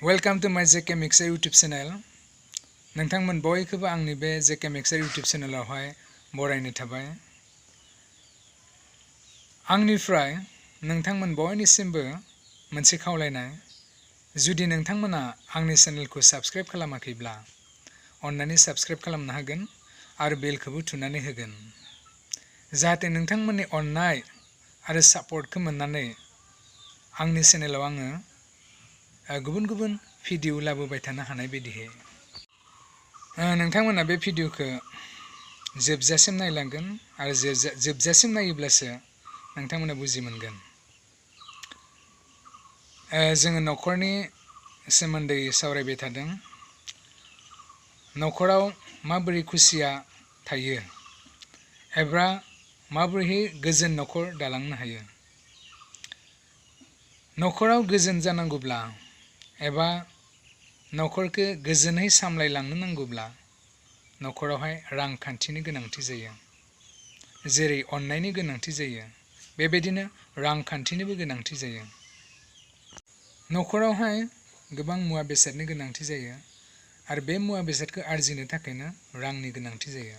Welcome to my JK Mixer YouTube channel. नोंथांमोन बयखौबो आंनि बे JK Mixer YouTube चेनेलावहाय बरायनो थाबाय। आंनिफ्राय नोंथांमोन बयनिसिमबो मोनसे खावलायनाय, जुदि नोंथांमोना आंनि चेनेलखौ साबस्क्राइब खालामाखैब्ला अन्नानै साबस्क्राइब खालामनो हागोन आरो बेलखौबो थुनानै होगोन, जाहाथे नोंथांमोननि अननाय आरो सापर्टखौ मोननानै आंनि चेनेलाव आङो गुबुन गुबुन भिडिअ लाबोबाय थानो हानाय बायदियै नोंथांमोना बे भिडिअखौ जोबजासिम नायलांगोन आरो जोबजासिम नायोब्लासो नोंथांमोना बुजि मोनगोन। जोङो नखरनि सोमोन्दै सावरायबाय थादों। नखराव माबोरै खुसिया थायो एबा माबोरै गोजोन नखर दालांनो हायो। नखराव गोजोन जानांगौब्ला एबा नखरखौ गोजोनै सामलायलांनो नांगौब्ला नखरावहाय रांखान्थिनि गोनांथि जायो। जेरै अननायनि गोनांथि जायो, बेबायदिनो रांखान्थिनिबो गोनांथि जायो। नखरावहाय गोबां मुवा बेसादनि गोनांथि जायो आरो बे मुवा बेसादखौ आरजिनो थाखायनो रांनि गोनांथि जायो।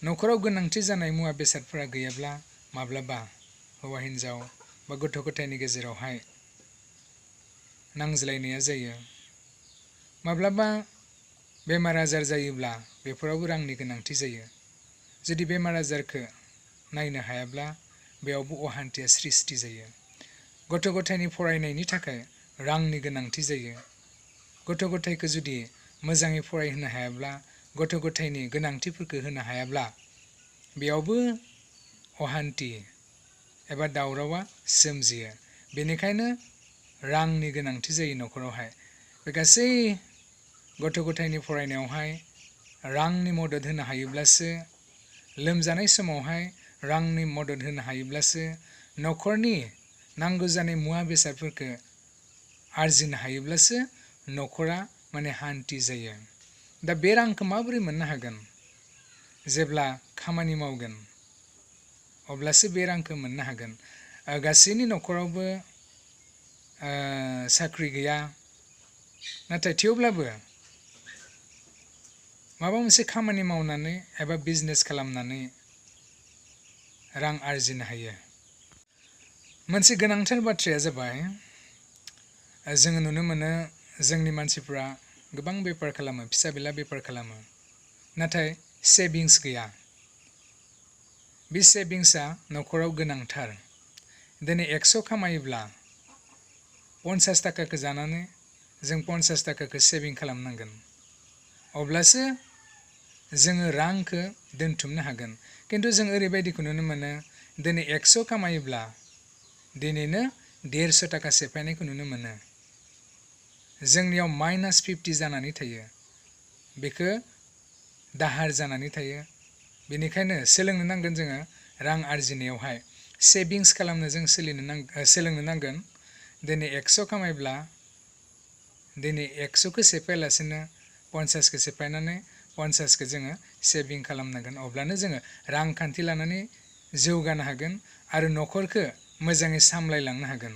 नखराव गोनांथि जानाय मुवा बेसादफोरा गैयाब्ला माब्लाबा हौवा हिन्जाव बा गथ' गथायनि गेजेरावहाय नांज्लायनाया जायो। माब्लाबा बेमार आजार जायोब्ला बेफोरावबो रांनि गोनांथि जायो। जुदि बेमार आजारखौ नायनो हायाब्ला बेयावबो अहान्थिया सृष्टि जायो। गथ' गथायनि फरायनायनि थाखाय रांनि गोनांथि जायो। गथ' गथायखौ जुदि मोजाङै फरायहोनो हायाब्ला, गथ' गथायनि गोनांथिफोरखौ होनो हायाब्ला बेयावबो अहान्थि एबा दावरावा सोमजियो। बेनिखायनो रांनि गोनांथि जायो नखरावहाय। बे गासै गथ' गथायनि फरायनायावहाय रांनि मदद होनो हायोब्लासो, लोमजानाय समावहाय रांनि मदद होनो हायोब्लासो, नखरनि नांगौ जानाय मुवा बेसादफोरखौ आरजिनो हायोब्लासो नखरा हान्थि जायो। दा बे रांखौ माबोरै मोननो हागोन? जेब्ला खामानि मावगोन अब्लासो बे रांखौ मोननो हागोन। गासैनि नखरावबो साख्रि गैया, नाथाय थेवब्लाबो माबा मोनसे खामानि मावनानै एबा बिजनेस खालामनानै रां आरजिनो हायो। मोनसे गोनांथार बाथ्राया जाबाय, जोङो नुनो मोनो जोंनि मानसिफ्रा गोबां बेपार खालामो, फिसा बिला बेपार खालामो, नाथाय सेभिंस गैया। बे सेभिंसआ नखराव गोनांथार। दिनै 100 खामायोब्ला 50 थाखाखौ जानानै जों 50 थाखाखौ सेभिं खालामनांगोन। अब्लासो जोङो रांखौ दोनथुमनो हागोन। खिन्थु जों ओरैबायदिखौ नुनो मोनो, दिनै 100 खामायोब्ला दिनैनो 150 थाखा सेफायनायखौ नुनो मोनो। जोंनियाव -50 जानानै थायो। बेखौ दाहार जानानै थायो। बेनिखायनो सोलोंनो नांगोन जोङो रां आरजिनायावहाय सेभिंस खालामनो जों सोलोंनो नांगोन। दिनै 100 खामायब्ला दिनै 100खौ सेफायालासिनो 50खौ सेफायनानै 50खौ जोङो सेभिं खालामनांगोन। अब्लानो जोङो रांखान्थि लानानै जौगानो हागोन आरो नखरखौ मोजाङै सामलायलांनो हागोन।